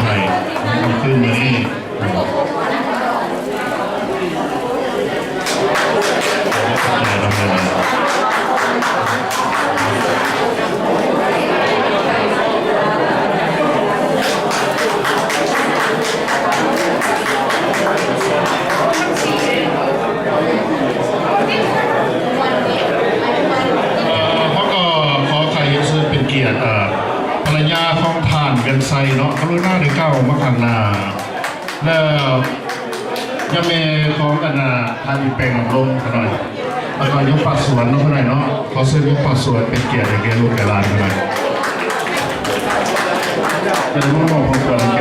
ໃຫ້ໃນຄ່ຳຄືນມື້ນີ້. ເອີ ເຮົາກໍຂໍໃຫ້ເຮັດເຊີນເປັນກຽດ ເອີ ພັນລະຍາຂອງທ່ານວຽງໄຊເນາະ ກະລຸນາໄດ້ກ້າວອອກມາຂ້າງໜ້າ ແລ້ວຍາແມ່ຂອງອັນນ່າທ່ານອີແປງນຳລົງຂ້ານ້ອຍ ແລ້ວກໍຍົມປາກສວນເນາະຂ້ານ້ອຍເນາະ ຂໍເຊີນຍົມປາກສວນເປັນກຽດໃຫ້ແກ່ລູກແກ່ຫຼານຂ້ານ້ອຍ ຈະໄດ້ມາມອບຂອງຂວັນໃຫ້ແກ່